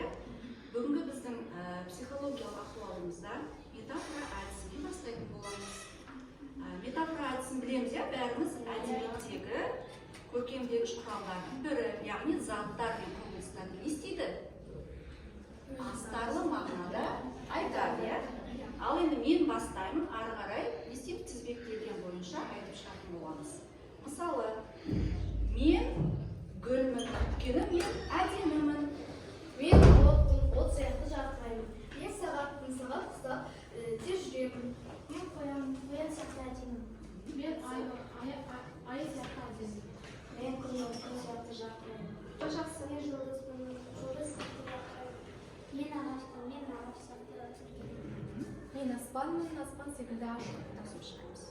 Иә, бүгінгі біздің психологиялық ахуалымызда метафора әдісімен бастайтын боламыз. Метафора әдісін білеміз, иә, бәріміз. Әдебиеттегі көркемдегіш құралдардың бірі, яғни заттар мен құбылыстарды не істейді? Астарлы мағынада айтады, иә. Ал енді мен бастаймын, ары қарай не істейміз? Тізбектелген бойынша айтып шығатын боламыз. Мысалы, мен гүлмін, өйткені мен әдемімін. Мен отпын, от сияқты жарқыраймын. Мен сағатпын, сағат құсап тез жүремін. Мен қоянмын, қоян сияқты әдемімін. Мен ай сияқты әдемімін. Мен күнмін, күн сияқты жарқыраймын. Жақсы. Мен жұлдызбын, жұлдыз сияқты жарқыраймын. Мен ағашпын, мен ағаш сияқты әдемімін. Мен аспанмын, аспан секілді ашық. Тасып шығамыз.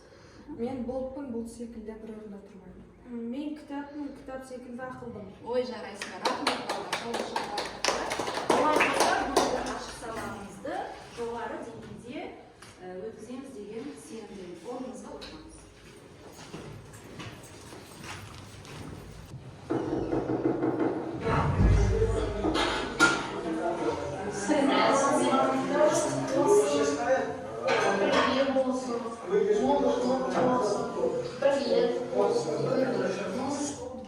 Мен бұлтпын, бұлт секілді бір орында тұрмаймын. Мен кітаппын, кітап секілді ақылдымын. Ой, жарайсыңдар, рахмет, балалар. Қол шапалақтап. Олай болса, бүгінгі ашық сабағымызды жоғары деңгейде өткіземіз деген сенімдемін. Орнымызға отырамыз. Бірге болсын, молықтық болсын, бірлік болсын, бірлік.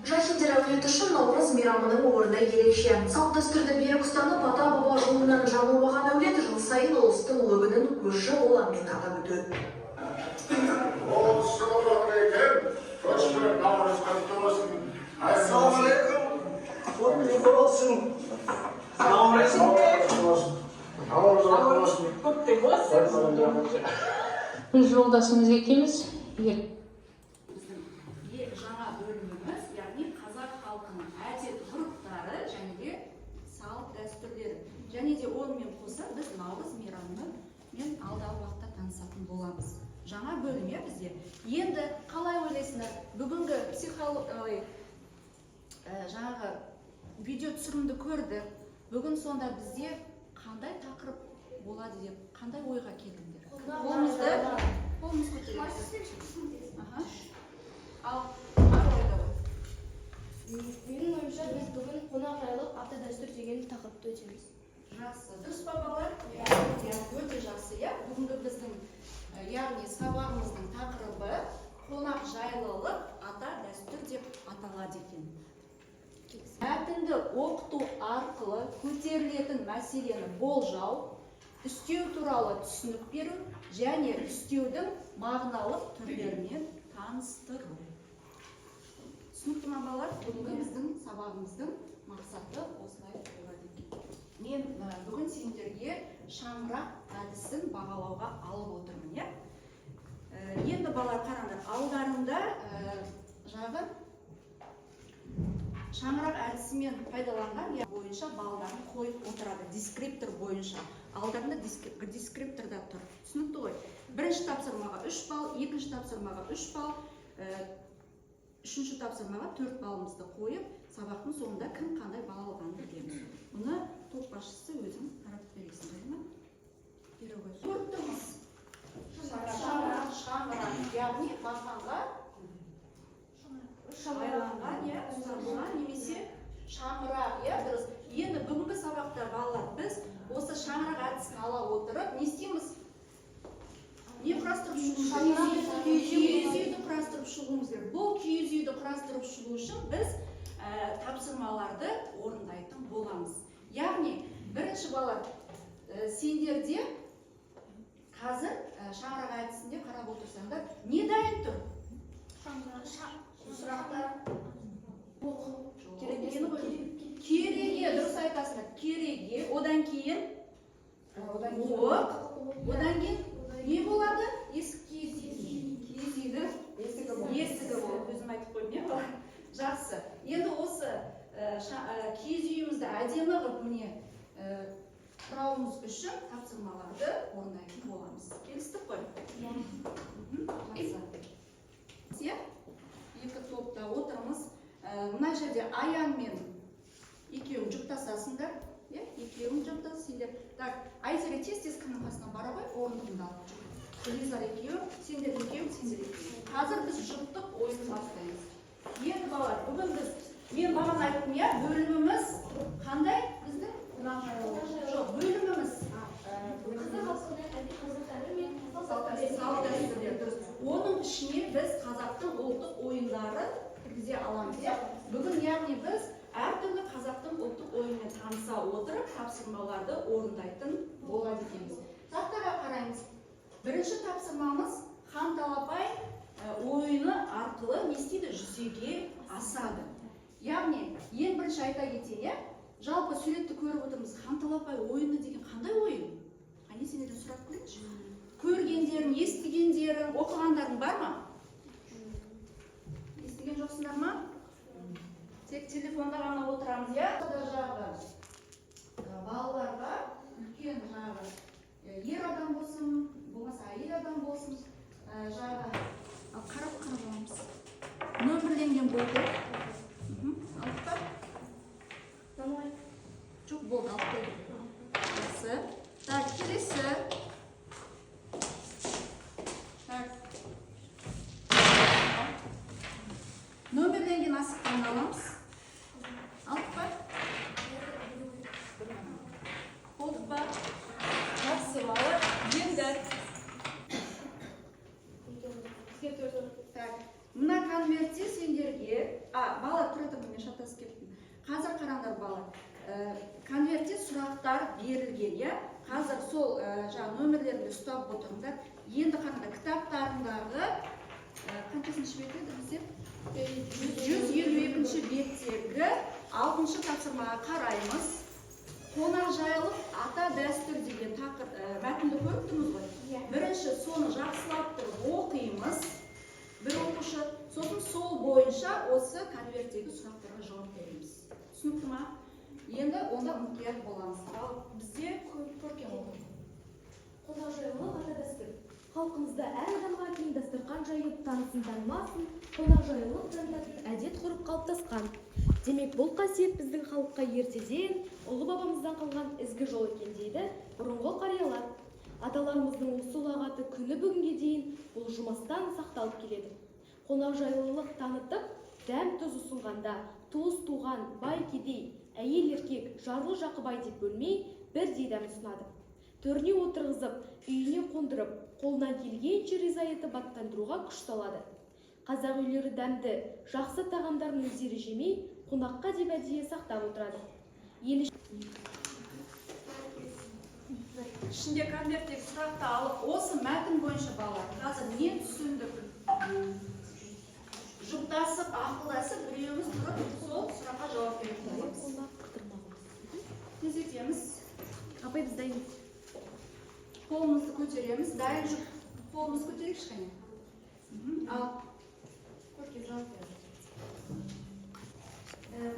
Жахиндер әулеті үшін Наурыз мейрамының орны ерекше. Салт дәстүрді берік ұстанып, ата-баба жолынан жаңылмаған әулет жыл сайын ұлыстың ұлы күнін көрші қолаңмен атап өтеді. Ассалаумағалейкум. Көшпен наурыз құтты болсын. Ассалаумағалейкум. Құтты болсын. Наурыз Наурыз болсын. Наурыз құтты болсын. Құтты болсын. Біз жолдасымыз екеуміз Біздің жаңа бөліміміз, яғни қазақ халқының әдет ғұрыптары және де салт дәстүрлері, және де онымен қоса біз Наурыз мейрамымен алдағы уақытта танысатын боламыз. Жаңа бөлім, иә, бізде. Енді қалай ойлайсыңдар, бүгінгі ой, жаңағы видео түсірілімді көрдік. Бүгін сонда бізде қандай тақырып болады деп қандай ойға келдіңдер? Қолымыз көтереміз. Аха. Ал, ары ойда ғой. Менің ойымша, біз бүгін қонақжайлық ата дәстүр деген тақырыпты өтеміз. Жақсы, дұрыс па, балалар? Иә, өте жақсы, иә. Бүгінгі біздің яғни сабағымыздың тақырыбы қонақжайлылық ата дәстүр деп аталады екен. Мәтінді оқыту арқылы көтерілетін мәселені болжау, үстеу туралы түсінік беру және үстеудің мағыналық түрлерімен таныстыру. Түсінікті ма, балалар? Бүгінгі біздің сабағымыздың мақсаты осылай болады екен. Мен бүгін сендерге шаңырақ әдісін бағалауға алып отырмын, иә. Енді, балалар, қараңдар, алдарында жаңағы шаңырақ әдісімен пайдаланған, иә, бойынша балдарын қойып отырады. Дескриптор бойынша алдарында дескрипторда тұр. Түсінікті ғой? Бірінші тапсырмаға 3 балл, екінші тапсырмаға 3 балл, үшінші тапсырмаға 4 баллымызды қойып, сабақтың соңында кім қандай балл алғанын білеміз. Мұны топ басшысы өзің таратып бересің, жарай ма? Бере ғой. Көріп тұрмыз. Шаңырақ, шаңырақ, яғни бақанға байланған, иә, ұсталған немесе шаңырақ, иә, дұрыс. Енді бүгінгі сабақта, балалар, біз осы шаңырақ әдісін ала отырып не істейміз? Не құрастырып шығуымыз керек? Киіз үйді құрастырып шығуымыз керек. Бұл киіз үйді құрастырып шығу үшін біз тапсырмаларды орындайтын боламыз. Яғни бірінші, балалар, сендерде қазір шаңырақ әдісінде қарап отырсаңдар, не дайын тұр? Сұрақтар. Жоқ, нені қойдың? Кереге, дұрыс айтасыңдар. Кереге, одан кейін Одан кейін оқ, одан кейін не болады? Есік, киіз үй. Киіз үйдің есігі болады. Есігі болады. Өзім айтып қойдым, иә, бала? Жақсы. Енді осы киіз үйімізді әдемі қылып міне құрауымыз үшін тапсырмаларды орындайтын боламыз. Келістік қой? Иә. Жақсы. Иә? Екі топта отырмыз. Мына жерде Аян мен екеуің жұптасасыңдар. Иә, екеуің жұптас сендер. Так, Айзере, тез-тез кімнің қасына бара ғой, орындығыңды алып жүр. Гүлизар екеуі, сендер екеуің, сендер екеуің. Қазір біз жұптық ойын бастаймыз. Енді, балалар, бүгін біз, мен бағана айттым, иә, бөліміміз қандай біздің? отырып тапсырмаларды орындайтын болады екенбіз. Тақтаға қараймыз. Бірінші тапсырмамыз хан талапай ойыны арқылы не істейді? Жүзеге асады. Яғни ең бірінші айта кетейін, иә, жалпы суретті көріп отырмыз. Хан талапай ойыны деген қандай ойын? Қане, сендерден сұрап көрейінші. Көргендерің, естігендерің, оқығандарың бар ма? Естіген жоқсыңдар ма? Тек телефонда ғана отырамыз, иә. Жағы балаларға үлкен жаңағы ер адам болсын, болмаса әйел адам болсын, жаңағы ал қарап қарап аламыз. Нөмірленген болу керек. Алдық па? Жоқ, болды, алып қойдық. Жақсы. Так, келесі. Так. Нөмірленген асықтан аламыз. Алдық па? Болдық па? Жақсы, балалар. Енді Бізге төрт. Так, мына конвертте сендерге, а, бала, тұра тұр, мен шатасып кеттім. Қазір қараңдар, бала. Конвертте сұрақтар берілген, иә? Қазір сол жаңағы нөмірлерді ұстап отырыңдар. Енді қараңдар, кітаптарындағы қаншасыншы бет еді бізде? 152 беттегі алтыншы тапсырмаға қараймыз. Қонақжайлық ата дәстүр деген тақырып, мәтінді көріп тұрмыз ғой. Иә. Бірінші соны жақсылап тұрып оқимыз. Бір оқушы, сосын сол бойынша осы конверттегі сұрақтарға жауап береміз. Түсінікті ма? Енді онда мұқият боламыз. Ал бізде көркем оқу. Қонақжайлылық ата дәстүр. Халқымызда әр адамға кең дастархан жайып, танысын танымасын, қонақжайлылық танытатын әдет ғұрып қалыптасқан. Демек, бұл қасиет біздің халыққа ертеден, ұлы бабамыздан қалған ізгі жол екен дейді бұрынғы қариялар. Аталарымыздың осы ұлағаты күні бүгінге дейін бұлжымастан сақталып келеді. Қонақжайлылық танытып, дәм тұз ұсынғанда туыс туған, бай кедей, әйел еркек, жарлы жақыбай деп бөлмей, бірдей дәм ұсынады. Төріне отырғызып, үйіне қондырып, қолынан келгенше риза етіп аттандыруға күш салады. Қазақ үйлері дәмді, жақсы тағамдарын өздері жемей, қонаққа деп әдейі сақтап отырады. Ел Ішінде конверттегі сұрақты алып, осы мәтін бойынша, балалар, қазір не түсіндік? Жұптасып, ақылдасып, біреуіміз тұрып сол сұраққа жауап беретін боламыз. Қонақ қыдырмағымыз. Тездетеміз. Апай, біз дайын. Қолымызды көтереміз. Дайын жұп, қолымызды көтерейікші, кәне. Ал, Көркем жауап бер.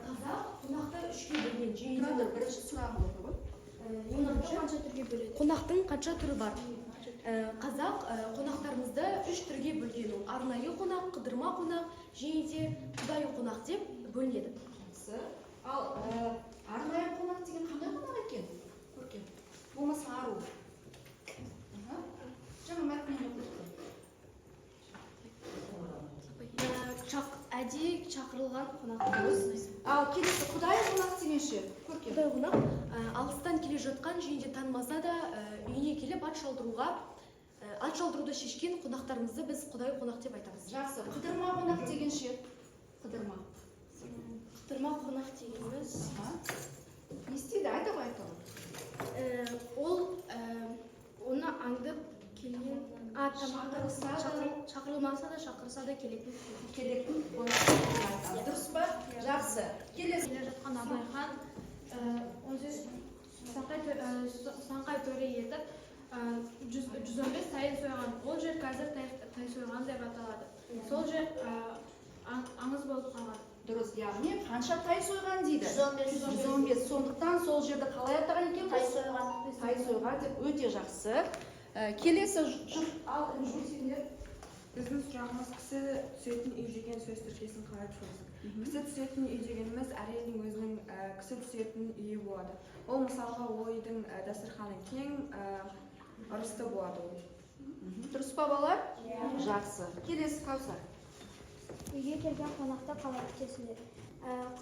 Қазақ қонақты үшке бөлген және Тұра тұр, бірінші сұрағын оқы ғой. Қонақты қанша түрге бөледі? Қонақтың қанша түрі бар? Қазақ қонақтарымызды үш түрге бөлген. Ол арнайы қонақ, қыдырма қонақ және де құдайы қонақ деп бөлінеді. Жақсы. Ал арнайы қонақ деген қандай қонақ екен? Көркем. Болмаса ару. Аха. Жаңа мәтіннен оқыдық қой. Әдейі шақырылған қонақ. Дұрыс. Ал келесі құдайы қонақ деген ше? Көркем. Құдайы қонақ алыстан келе жатқан және де танымаса да, үйіне келіп ат шалдыруды шешкен қонақтарымызды біз құдайы қонақ деп айтамыз. Жақсы. Қыдырма қонақ деген ше? Қыдырма. Қыдырма қонақ дегеніміз Аха. Не істейді? Айта ғой, айта ғой. Ол оны аңдып келген а Шақырылса да- шақырылмаса да, шақырса да келетін. Келетін қонақ деп айтамыз. Дұрыс па? Жақсы. Келесі. Келе жатқан Абылайхан 18 Саңқай төре етіп 115 тайын сойған. Ол жер қазір Тайсойған деп аталады. Сол жер аңыз болып қалған. Дұрыс, яғни қанша тай сойған дейді? 115. 115. Сондықтан сол жерді қалай атаған екенбіз? Тайсойған. Тайсойған деп. Өте жақсы. Келесі жұп, ал Інжу, сендер. Біздің сұрағымыз: кісі түсетін үй деген сөз тіркесін қалай түсінесіз? Кісі түсетін үй дегеніміз әр елдің өзінің кісі түсетін үйі болады. Ол, мысалға, ол үйдің дастарханы кең, ырысты болады ол. Дұрыс па, балалар? Жақсы. Келесі, Каусар. Үйге келген қонақты қалай күтесіңдер?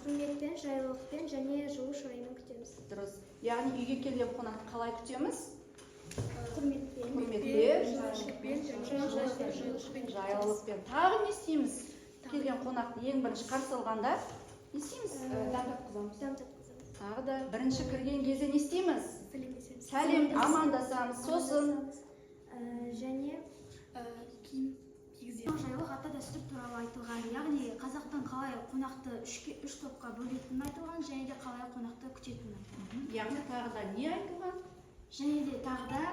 Құрметпен, жайлылықпен және жылы шыраймен күтеміз. Дұрыс. Яғни үйге келген қонақты қалай күтеміз? Құрметпен. Құрметпен, Жайлылықпен. жайлылықпен. Тағы не істейміз? Келген қонақты ең бірінші қарсы алғанда не істейміз? Дәм татқызамыз. Дәм татқызамыз. Тағы да Бірінші кірген кезде не істейміз? Сәлем, амандасамыз. Сосын Және Киім кигізеді. Қонақжайлық ата дәстүр туралы айтылған, яғни қазақтың қалай қонақты үш топқа бөлетіні айтылған және де қалай қонақты күтетіні айтылған. Яғни тағы да не айтылған? Және де тағы да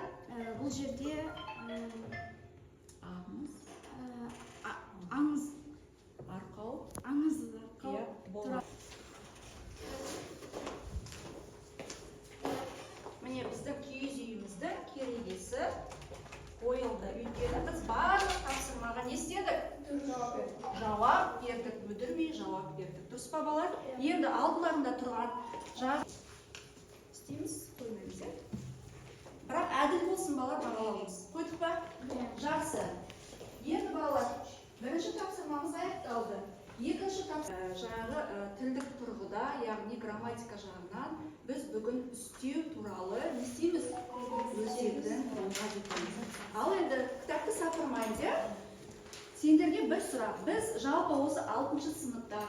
бұл жерде Аңыз. Аңыз. Арқау. Аңыз, арқау. Иә, болады. Міне, біздің киіз үйіміздің керегесі қойылды, өйткені біз барлық тапсырмаға не істедік? Жауап бердік, мүдірмей жауап бердік, дұрыс па, балалар? Енді алдыларында тұрған жаңа істейміз, қоймаймыз, иә? Бірақ әділ болсын, балалар, бағалауымыз. Қойдық па? Жақсы. Енді, балалар, бірінші тапсырмамыз аяқталды. Екінші жаңағы тілдік тұрғыда, яғни грамматика жағынан біз бүгін үстеу туралы не істейміз? Өтетін болады. Ал енді кітапты сапырмаймыз, иә? Сендерге бір сұрақ. Біз жалпы осы алтыншы сыныпта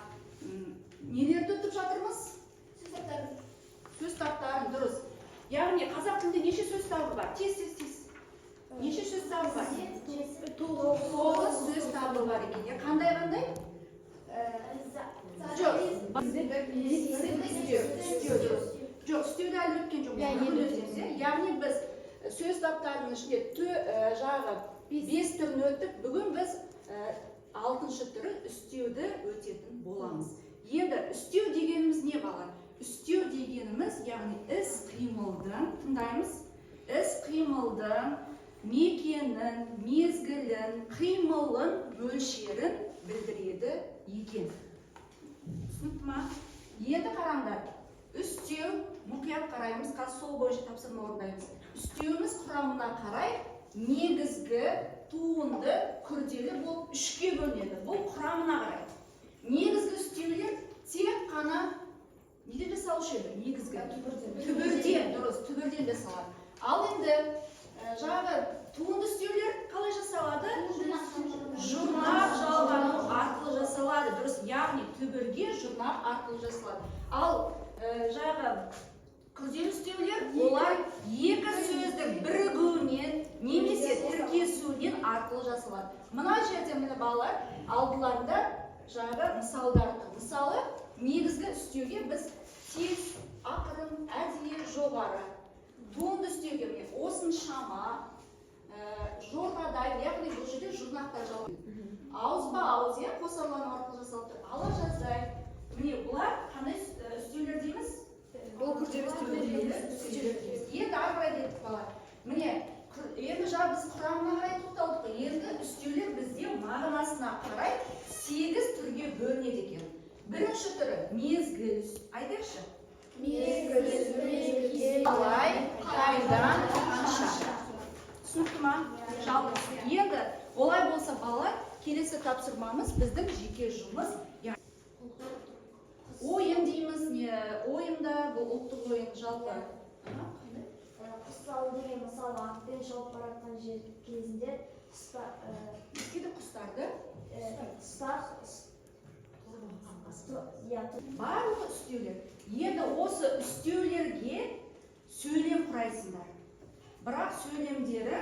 нелерді өтіп жатырмыз? Сөз таптарын, дұрыс. Яғни қазақ тілінде неше сөз табы бар? Тез, тез, тез. Неше сөз табы бар? Тоғыз сөз табы бар екен. Иә, қандай, қандай? Жоқ, үстеу, үстеу, дұрыс. Жоқ, үстеуді әлі өткен жоқ. Бүгін өтеміз, иә? Яғни біз сөз таптарының ішінде жаңағы бес түрін өттік. Бүгін біз алтыншы түрі үстеуді өтетін боламыз. Енді үстеу дегеніміз не, балалар? Үстеу дегеніміз, яғни іс қимылдың, тыңдаймыз, іс қимылдың мекенін, мезгілін, қимылын, мөлшерін білдіреді екен. Түсінікті ма? Енді қараңдар, үстеу, мұқият қараймыз, қазір сол бойынша тапсырма орындаймыз. Үстеуіміз құрамына қарай негізгі, туынды, күрделі болып үшке бөлінеді. Бұл құрамына қарай. Негізгі үстеулер тек қана неден жасалушы еді? Негізгі түбірден, дұрыс, түбірден жасалады. Ал енді жаңағы туынды үстеулер қалай жасалады? Жұрнақ жалғану арқылы жасалады, дұрыс, яғни түбірге жұрнақ арқылы жасалады. Ал жаңағы күрделі үстеулер, олар екі сөздің бірігуінен немесе тіркесуінен арқылы жасалады. Мына жерде, міне, балалар, алдыларында жаңағы мысалдар тұр. Мысалы, негізгі үстеуге біз тез, ақырын, әдейі, жоғары. Туынды үстеуге, міне, осыншама, жорғадай, яғни бұл жерде жұрнақтар жалғанады. Ауызба ауыз, иә, қосарлану арқылы жасалып тұр. Ала жаздай. Міне, бұлар қандай үстеулер дейміз? Бұл күрделі үстеулер дейміз. Үстеулер дейміз. Енді ары қарай кеттік, балалар. Міне, енді жаңа біз құрамына қарай тоқталдық қой. Енді үстеулер бізде мағынасына қарай 8 түрге бөлінеді екен. Бірінші түрі мезгіл. Айтайықшы. Мезгіл. Қалай, қайдан, қанша. Түсінікті ма? Жалпы. Енді олай болса, балалар, келесі тапсырмамыз біздің жеке жұмыс. Ойын дейміз, не ойында, бұл ұлттық ойын жалпы. Аха, қандай? Құс салу деген, мысалы, атпен шауып бара жатқан жер кезінде Не істейді құстарды? Құстар, иә. Барлығы үстеулер. Енді осы үстеулерге сөйлем құрайсыңдар. Бірақ сөйлемдері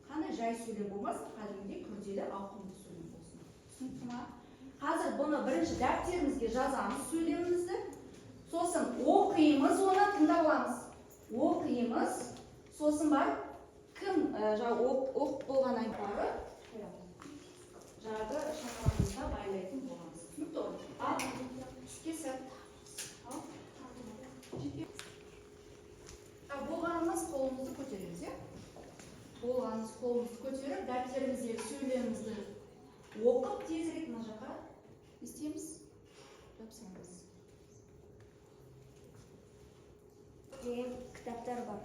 қандай жай сөйлем болмасын, кәдімгідей күрделі, ауқымды сөйлем болсын. Түсінікті ма? Қазір бұны бірінші дәптерімізге жазамыз сөйлемімізді. Сосын оқимыз, оны тыңдап аламыз. Оқимыз, сосын барып кім жаңа оқып болғаннан кейін барып жаңағы шаңырағымызға байлайтын боламыз. Түсінікті ғой? Ал іске сәт. Ал жеке. Болғанымыз қолымызды көтереміз, иә? Болғанымыз қолымызды көтеріп, дәптеріміздегі сөйлемімізді оқып, тезірек мына жаққа не істейміз? Жапсамыз. Деген кітаптар бар.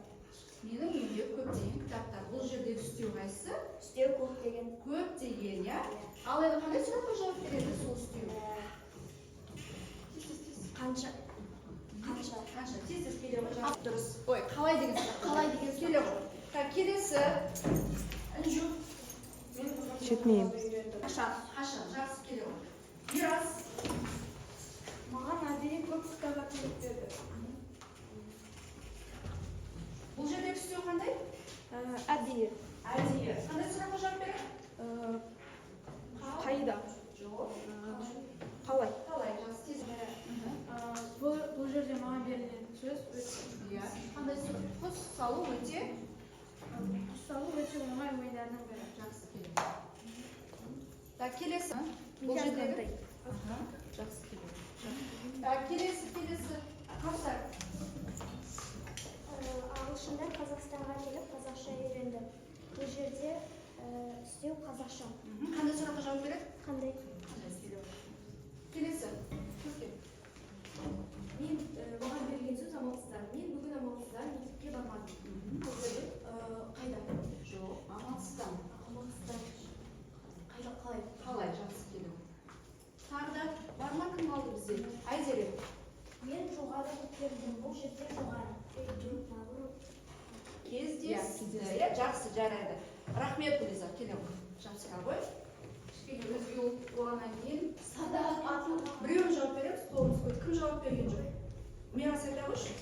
Менің үйімде көптеген кітаптар. Бұл жердегі үстеу қайсысы? Үстеу көптеген. Көптеген, иә? Ал енді қандай сұраққа жауап береді сол үстеу? Тез, тез, тез. Қанша? Қанша? Қанша? Тез, тез келе ғой. Жауап дұрыс. Ой, қалай деген сұрақ. Қалай деген сұрақ. Келе ғой. Так, келесі. Інжу. Жетмеймін. Қашан? Қашан? Жақсы, келе ғой. Мирас. Маған әдейі көп кітап әкеліп берді. Құс салу өте Құс салу өте оңай ойындардың бірі. Жақсы, келеді. Так, келесі. Бұл жердегі. Аха, жақсы, келеді. Так, келесі, келесі. Қапсар. Ағылшындар Қазақстанға келіп, қазақша үйренді. Бұл жерде үстеу қазақша. Қандай сұраққа жауап береді? Қандай? Келесі. Көзге. Мен маған берілген сөз амалсыздан. Мен бүгін амалсыздан мектепке бармадым. Бұл жерде қайда? Жоқ, амалсыздан. Амалсыздан. Қайда, қалай? Қалай, жақсы, келу. Тағы да бар ма, кім қалды бізде? Айзере. Мен жоғары көтерілдім. Бұл жерде жоғары. Наоборот. Кездесті. Иә, жақсы, жарайды. Рахмет, Гүлиза, келе ғой. Жапсыра ғой. Кішкене өзге ұлт болғаннан кейін Садақ ату. Біреуін жауап береміз, қолымыз көтеріп. Кім жауап берген жоқ? Мирас, айта қойшы.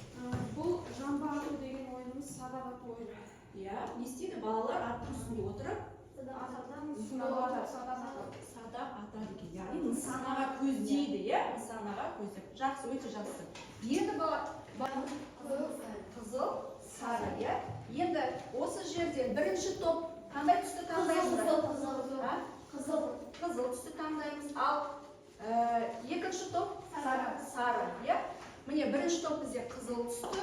Бұл жамбы ату деген ойынымыз, садақ ату ойыны. Иә, не істейді? Балалар аттың үстінде отырып Садақ атады. Садақ атады екен. Яғни нысанаға көздейді, иә? Нысанаға көздейді. Жақсы, өте жақсы. Енді бала қызыл, сары, иә? Енді осы жерден бірінші топ қандай түсті таңдайсыздар? Қызыл. А? Қызыл. Қызыл түсті таңдаймыз. Ал екінші топ сары, сары, иә? Міне, бірінші топ бізде қызыл түсті,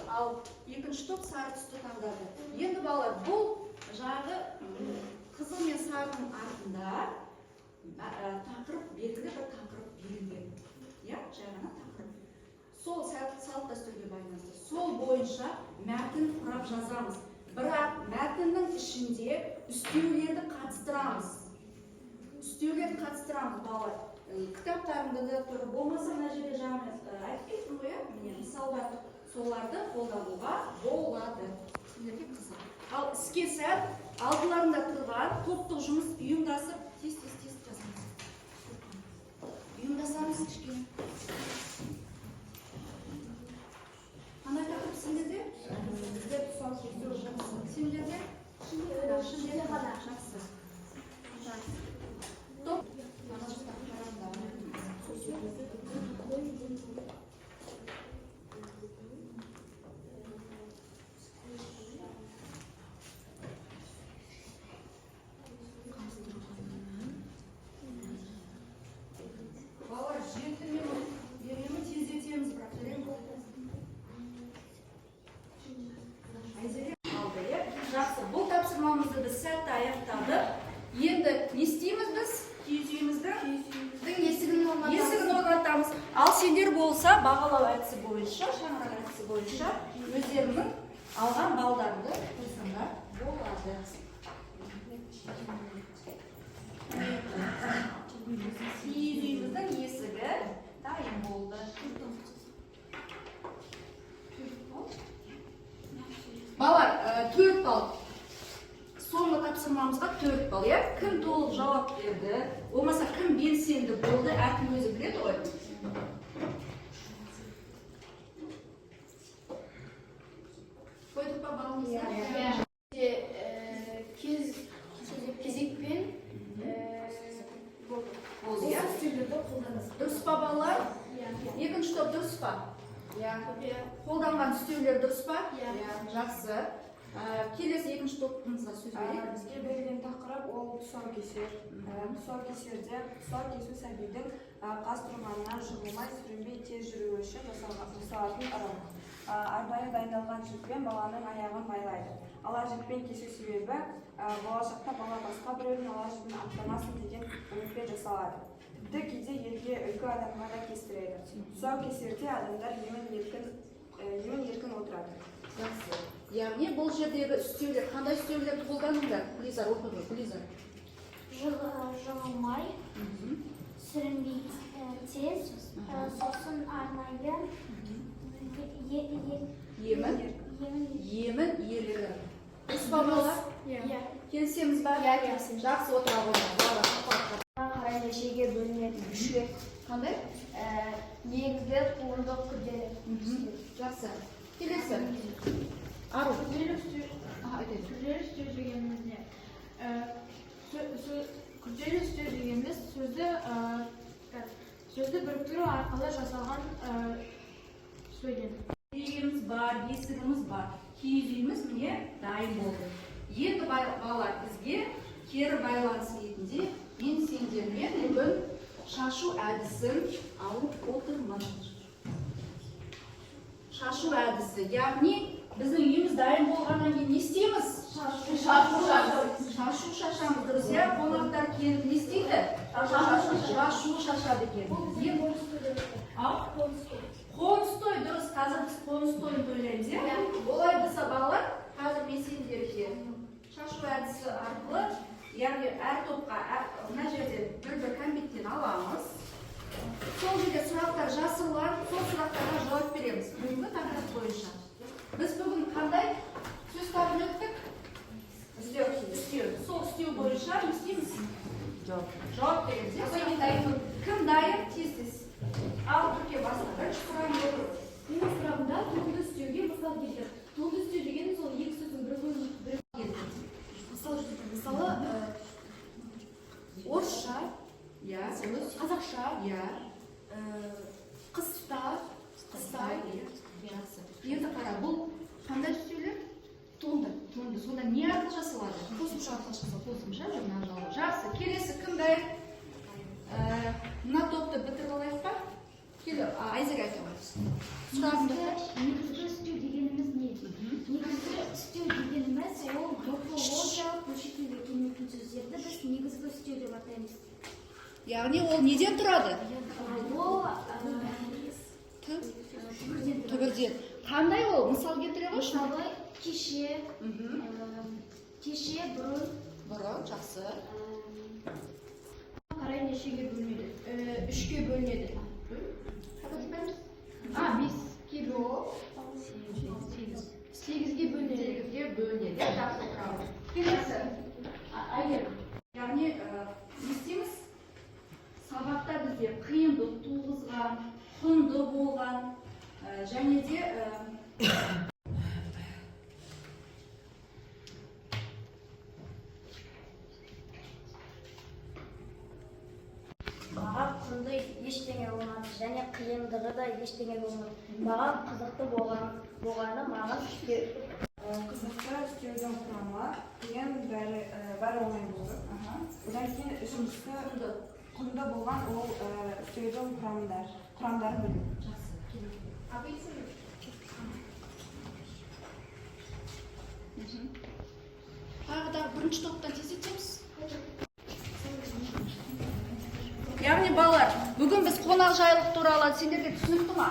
ал екінші топ сары түсті таңдады. Енді, балалар, бұл жағы қызыл мен сарының артында тақырып, белгілі бір тақырып берілген. Иә, жай ғана тақырып. Сол салт дәстүрге байланысты. Сол бойынша мәтін құрап жазамыз. Бірақ мәтіннің ішінде үстеулерді қатыстырамыз. Үстеулерді қатыстырамыз, балалар. Кітаптарында да тұр, болмаса мына жерде жаңа мен айтып кеттім ғой, иә, міне, мысалдар, соларды қолдануға болады. Сіздерге қызық. Ал іске сәт, алдыларында тұрған топтық жұмыс, ұйымдасып, тез, тез, тез жазамыз. Ұйымдасамыз кішкене. Қандай тақырып сендерде? Бізде тұсау кесу. Жақсы. Сендерде? Шілдехана. Жақсы. Топ. Ана жақта қараңдар. Балалар, 7 минут беремін, тездетеміз бірақ, жарай ма? Айзере алды, иә? Жақсы, бұл тапсырмамызды біз сәтті аяқтадық. Енді не істейміз біз? Киіз үйіміздің Есігін орнатамыз. Есігін орнатамыз. Ал сендер болса, бағалау әдісі бойынша, шаңырақ әдісі бойынша өздеріңнің алған балдарыңды қойсаңдар болады. Киіз үйіміздің есігі дайын болды. Балалар, 4 балл. Соңғы тапсырмамызға 4 балл, иә? Кім толық жауап берді, болмаса кім белсенді болды, әркім өзі біледі ғой. Қойдық па балымызды? Кез кезекпен Болды, иә? Дұрыс па, балалар? Екінші топ, дұрыс па? Иә. Қолданған үстеулер дұрыс па? Иә. Жақсы. Келесі екінші тобымызға сөз берейік. Бізге берілген тақырып ол тұсаукесер. Тұсаукесерде тұсау кесу сәбидің қаз тұрғанынан жығылмай, сүрінбей тез жүруі үшін жасалатын ырым. Арнайы дайындалған жіппен баланың аяғын байлайды. Ала жіппен кесу себебі болашақта бала басқа біреудің ала жібін аттамасын деген үмітпен жасалады. Тіпті кейде елге үлгі адамға да кестіреді. Тұсаукесерде адамдар емін еркін отырады. Жақсы. Яғни бұл жердегі үстеулер, қандай үстеулерді қолдандыңдар? Гүлизар, оқы ғой, Гүлизар. Жығылмай, сүрінбей, тез, сосын арнайы Емін, емін. Емін еркін. Дұрыс па, балалар? Иә. Келісеміз ба? Иә, келісеміз. Жақсы, отыра қойыңдар. Балалар, шапалақ. Қарай нешеге бөлінеді? Үшке. Қандай? Негізгі, қуырдық, күрделі. Жақсы. Келесі. Ару. Күрделі үстеу. Аха, айта бер. Күрделі үстеу дегеніміз не? Күрделі үстеу дегеніміз сөзді сөзді біріктіру арқылы жасалған сөйлем. Үйіміз бар, есігіміз бар. Киіз үйіміз, міне, дайын болды. Енді, балалар, бізге кері байланыс ретінде мен сендермен бүгін шашу әдісін алып отырмын. Шашу әдісі, яғни біздің үйіміз дайын болғаннан кейін не істейміз? Шашу шашамыз. Шашу шашамыз, дұрыс, иә? Қонақтар келіп не істейді? Шашу шашады екен. Енді ал қоныс той, дұрыс. Қазір біз қоныс тойын тойлаймыз, иә? Олай болса, балалар, қазір мен сендерге шашу әдісі арқылы, яғни әр топқа мына жерде бір бір кәмпиттен аламыз, сол жерде сұрақтар жасырылған, сол сұрақтарға жауап береміз. Бүгінгі тақырып бойынша біз бүгін қандай сөз табын өттік? Үстеу. Үстеу. Сол үстеу бойынша не істейміз? Жауап береміз, иә? Содан кім дайын? Тез тез ал, Түрке, баста. Бірінші сұрағым отыр. Менің сұрағымда туынды үстеуге мысал келтір. Туынды үстеу дегеніміз ол екі сөздің бірігуін, бір мысал. Мысалы, орысша, Иә, қазақша, қыста, қыста. Иә, жақсы. Енді қара, бұл қандай үстеулер? Туынды. Туынды. Сонда не арқылы жасалады? Қосымша арқылы жасалады. Қосымша, жұрнақ жалғау. Жақсы. Келесі кім дайын? Мына топты бітіріп алайық па? Кел, Айзек, айта ғой. Сұрағыңды. Негізгі үстеу дегеніміз не? Негізгі үстеу дегеніміз ол морфологиялық бөлшектеуге келмейтін сөздерді біз негізгі үстеу деп атаймыз. Яғни ол неден тұрады? Ол түбірден тұрады. Түбірден. Қандай ол? Мысал келтіре қойшы. Мысалы, кеше, кеше, бұрын. Бұрын, жақсы. Қарай нешеге бөлінеді? Үшке бөлінеді. А, беске, сегізге бөлінеді. Сегізге бөлінеді. Жақсы, отырамыз. Келесі. Әйгерім. Яғни не істейміз? Сабақта бізде қиындық туғызған, құнды болған, және де Маған құнды ештеңе болмады және қиындығы да ештеңе болмады. Маған қызықты болғаны маған Қызықты үстеудің құрамы деген бәрі оңай болды. Одан кейін үшіншісі құнды болған ол үстеудің құрамдарын білу. Жақсы. Тағы да бірінші топтан тездетеміз. Яғни, балалар, бүгін біз қонақжайлық туралы, сендерге түсінікті ма?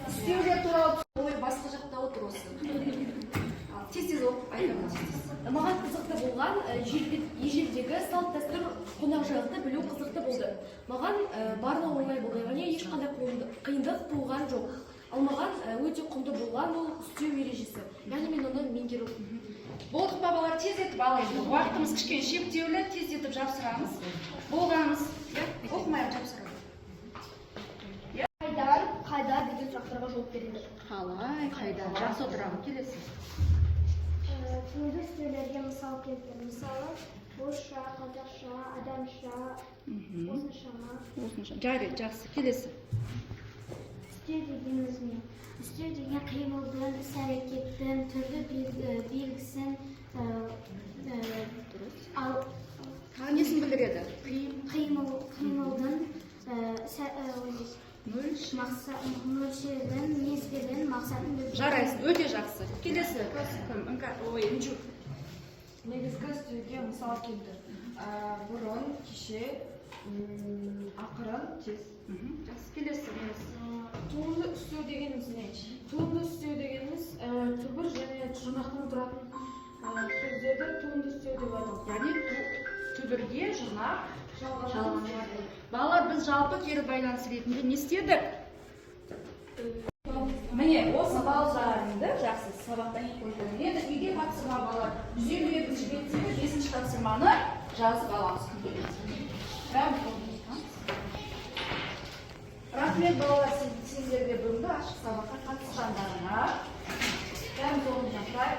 Үстеулер туралы. Ой, басқа жақта отыр осы. Ал, тез тез оқып айтамын, тез тез. Маған қызықты болған ежелдегі салт дәстүр, қонақжайлықты білу қызықты болды. Маған барлығы оңай болды, яғни ешқандай қиындық туған жоқ. Ал маған өте құнды болған ол үстеу ережесі, яғни мен оны меңгеру. Болдық па, балалар? Тездетіп алайық. Уақытымыз кішкене шектеулі, тездетіп жапсырамыз. Болғанымыз, иә? Оқымай ақ жапсырамыз. Қайдан, қайда деген сұрақтарға жауап береді. Қалай, қайда? Жақсы, отырамын. Келесі. Туынды үстеулерге мысал келтір. Мысалы, орысша, қазақша, адамша, осыншама. Осынша. Жарайды, жақсы. Келесі. Үстеу дегеніміз не? Үстеу деген қимылдың, іс әрекеттің түрлі белгісін ал Тағы несін білдіреді? Қимылдың мөлшерін, мезгілін, мақсатын білдіреді. Жарайсың, өте жақсы. Келесі. Кім? Іңкәр, ой, Інжу. Негізгі үстеуге мысал келтір. Бұрын, кеше, ақырын, тез. Жақсы, келесі. Туынды үстеу дегеніміз не? Туынды үстеу дегеніміз түбір және жұрнақтан тұратын сөздерді туынды үстеу деп аталады. Яғни түбірге жұрнақ жалғанады. Балалар, біз жалпы кері байланыс ретінде не істедік? Міне, осы балдарыңды жақсы сабақтан кейін қойып қойдым. Енді үйге тапсырма, балалар. 152 беттегі 5 тапсырманы жазып аламыз күнделікті. Бәрін қолымызға. Рахмет, балалар, сендерге бүгінгі ашық сабаққа қатысқандарыңа. Бәрін қолымыздан.